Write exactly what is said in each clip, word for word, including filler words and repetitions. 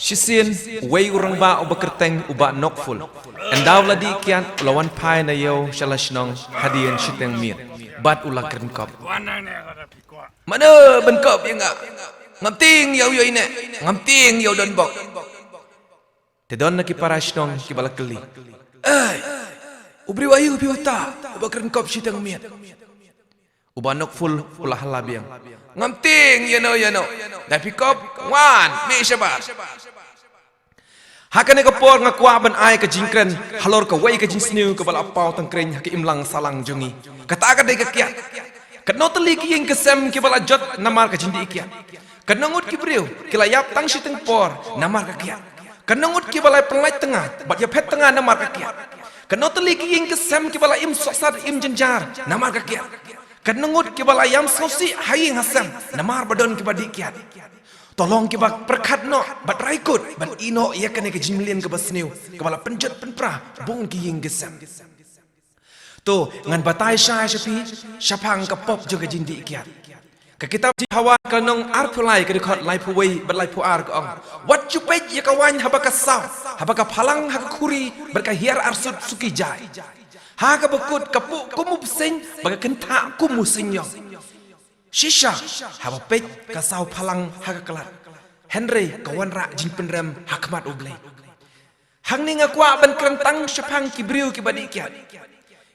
Shisien, uwei u rangbah uba kyrteng u Bah Nokful, ynda u la dih kiad u la wan phai na ïew sha la shnong hadien shiteng miet, bad u la kren kop. Mano ban kop ïa nga? Ngam tieng ïa u ïohi ne, ngam tieng ïa u donbok. Te don na ki para shnong kiba la kylli, "Ei, u briew aïu phi uta uba kren kop shiteng miet?" U Bah Nokful u la hala biang, "Ngam tieng ïano ïano. Da phi kop, wan mih shabar." Ha kane ka por nga kwah ban ai ka jingkren halor kawei ka jingsniew kaba la paw tangkren ha ka imlang sahlang jong ngi. Kata ka dei ka kiad. Katno tylli ki ïing ki sem kiba la jot namar ka jingdih kiad. Katno ngut ki briew ki la ïap tang shiteng por namar ka kiad. Katno ngut kiba la pynlait tnga bad ïaphet tnga namar ka kiad. Katno tylli ki ïing ki sem kiba la im sohsat im jynjar namar ka kiad. Katno ngut kiba la ïam sngewsih ha ïing ha sem namar ba don kiba dih kiad. To long kiba pyrkhat noh bad raikut ban ïeh noh ïa kane ka jingmlien kaba sniew kaba la pynjot pynpra bun ki ïing ki sem. To, ngan batai shai sha phi shaphang ka pop jong ka jingdih kiad. Ka kitab Jinghawa ka lynnong arphew lai ka dkhot laiphew wei bad laiphew ar ka ong, "Wat ju peit ïa ka waiñ haba ka saw, haba ka phalang ha ka khuri bad ka hiar arsut suki jai. Ha kaba kut ka puh kum u bseiñ bad ka kynthah kum u seiñiong. Shisha, haba peit ka saw phalang ha ka khlad, hynrei ka wanrah jingpynrem ha khmat U Blei." Hangne nga kwah ban kren tang shaphang ki briew kiba dih kiad.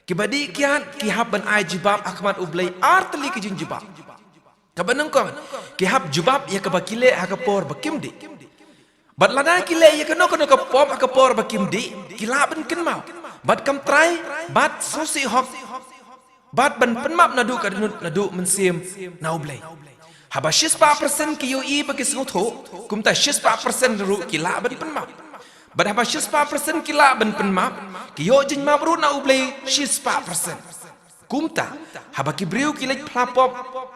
Kiba dih kiad ki hap ban ai jubab ha khmat U Blei ar tylli ki jingjubab. Kaba nyngkong, ki hap jubab ïa kaba ki leh ha ka por ba kim dih. Bad lada ki leh ïa kano kano ka pop ha ka por ba kim dih, ki lah ban kynmaw. Bad kam trai, bad sngewsih hok, bad ban pynmap naduh ka dohnud naduh mynsiem na U Blei. Haba shispah persen ki ïohi ba ki sngewthuh, kumta shispah persen ruh ki lah ban pynmap. Bad haba shispah persen ki lah ban pynmap, ki ïoh jingmap ruh na U Blei shispah persen. Kumta, haba ki briew ki leit phla pop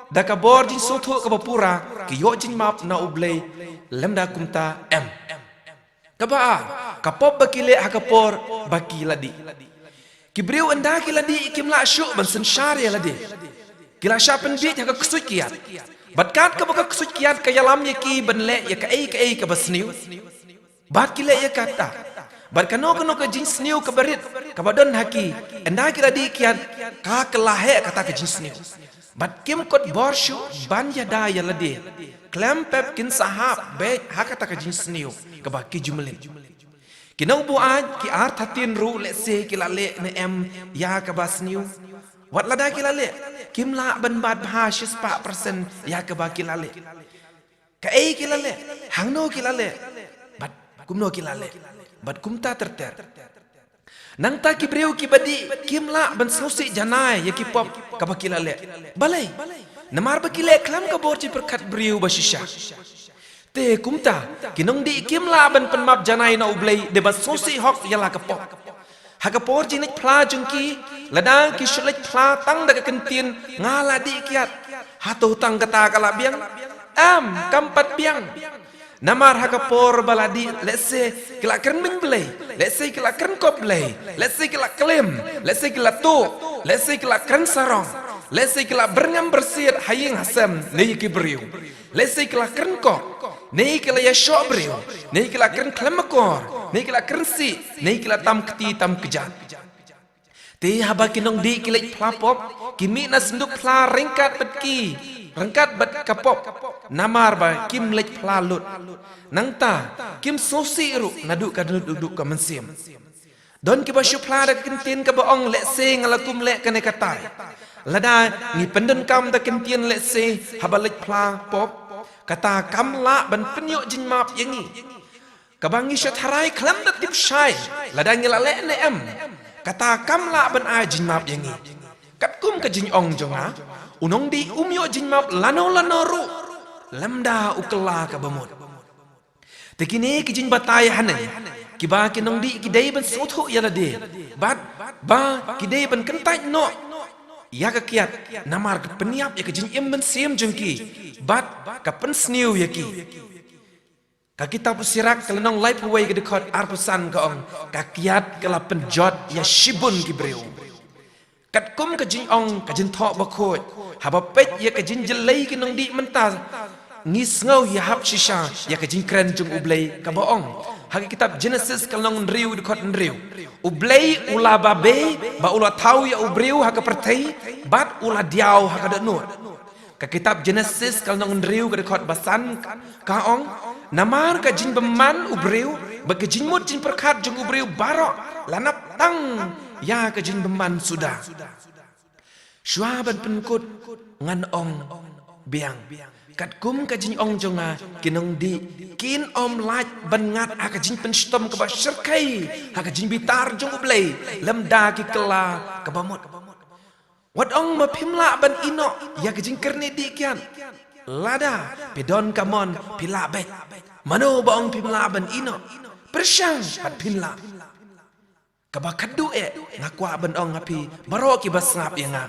da ka bor jingsngewthuh kaba pura, ki ïoh jingmap na U Blei, lymda kumta em. Kaba ar, ka pop ba ki leh ha ka por ba ki la dih. Ki briew ynda ki la dih kim lah shuh ban synshar ïa lade. Ki la shah pynbieit ha ka ksuid kiad. Bad kat kaba ka ksuid kiad ka ïalam ïa ki ban leh ïa kaei kaei kaba sniew. Bad ki leh ïa kata. Bad kano kano ka jingsniew kaba rit kaba don ha ki, ynda ki la dih kiad, ka kylla heh kata ka jingsniew. Bad kim kot bor shuh ban ïada ïa lade. Khlem pep kin sa hap beit ha kata ka jingsniew kaba ki ju mlien. Ki nongbuaid ki artatien ruh lehse ki la leh ne em ïa kaba sniew. Wat lada ki la leh, kim lah ban bat bha shispah persen ïa kaba ki la leh. Kaei ki la leh, hangno ki la leh, bad kumno ki la leh, bad kumta ter ter. Nangta ki briew kiba dih kim lah ban sngewsih janai ïa ki pop kaba ki la leh. Balei? Namar ba ki leh khlem ka bor jingpyrkhat briew ba shisha. Te kumta, ki nongdih kim lah ban pynmap janai na U Blei dei ban sngewsih hok ïa la ka pop. Ha ka por jingïaleit phla jong ki, lada ki shu leit phla tang da ka kyntien, "Nga la dih kiad," hato tang kata ka la biang? Em, kam pat biang. Namar ha ka por ba la dih, lehse ki la kren beiñ Blei, lehse ki la kren kop Blei, lehse ki la klim, lehse ki la tuh, lehse ki la kren sarong, lehse ki la byrngem byrsiat ha ïing ha sem ne ïa ki briew. Lehse ki la kren kop, ne ki la ïashoh briew, ne ki la kren khlem akor, ne ki la kren sih, ne ki la tam kti tam kjat. Te haba ki nongdih ki leit phla pop, ki mih na synduk phla ryngkat bad ki, ryngkat bad ka pop, namar ba kim leit phla lut. Nangta, kim sngewsih ruh naduh ka dohnud haduh ka mynsiem. Don kiba shu phla da ka kyntien kaba ong, "Lehse nga la kum leh kane katai." Lada ngi pyndonkam da ka kyntien lehse haba leit phla pop, kata kam lah ban pynïoh jingmap ïa ngi. Kaba ngi shu tharai khlem da tip shai lada ngi la leh ne em, kata kam lah ban ai jingmap ïa ngi. Katkum ka jingong jong nga, u nongdih um ïoh jingmap lano lano ruh lymda u kylla kaba mut. Te kine ki jingbatai haneng kiba ki nongdih ki dei ban sngewthuh ïa lade, bad ba ki dei ban kyntait noh ïa ka kiad, namar ka pynïap ïa ka jingim mynsiem jong ki, bad ka pynsniew ïa ki. Ka kitab u Sirak ka lynnong laiphew wei ka dkhot arphew san ka ong, "Ka kiad ka la pynjot ïa shibun ki briew." Katkum ka jingong ka jingthoh bakhuid, haba peit ïa ka jingjyllei ki nongdih mynta, Ngi sngew ïa hap shisha ïa ka jingkren jong U Blei kaba ong ha ka kitab Genesis ka lynnong hynriew dkhot hynriew, U Blei u la babe ba u la thaw ïa u briew ha ka pyrthei bad u la diaw ha ka dohnud. Ka kitab Genesis ka lynnong hynriew ka dkhot ba san ka ong, namar ka jingbymman u briew bad ka jingmut jingpyrkhat jong u briew baroh la nap tang ïa ka jingbymman suda. Shuwa ban pynkut ngan ong biang, katkum ka jingong jong nga, ki nongdih kin ym lah ban ngat ha ka jingpynshitom kaba shyrkhei ha ka jingbitar jong U Blei lymda ki kylla kaba mut. Wat ong ma phim lah ban ïehnoh ïa ka jingkyrni dih kiad. Lada phi don ka mon phi lah beit. Mano ba ong phim lah ban ïehnoh? Pyrshang bad phin lah. Kaba khatduh eh nga kwah ban ong ha phi baroh kiba sngap ïa nga,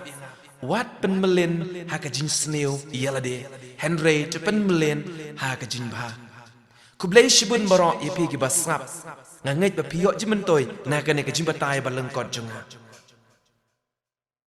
wat pynmlien ha ka jingsniew ïa lade, hynrei to pynmlien ha ka jingbha. Khublei shibun baroh ïa phi kiba sngap. Nga ngeit ba phi ïoh jingmyntoi na kane ka jingbatai ba lyngkot jong nga.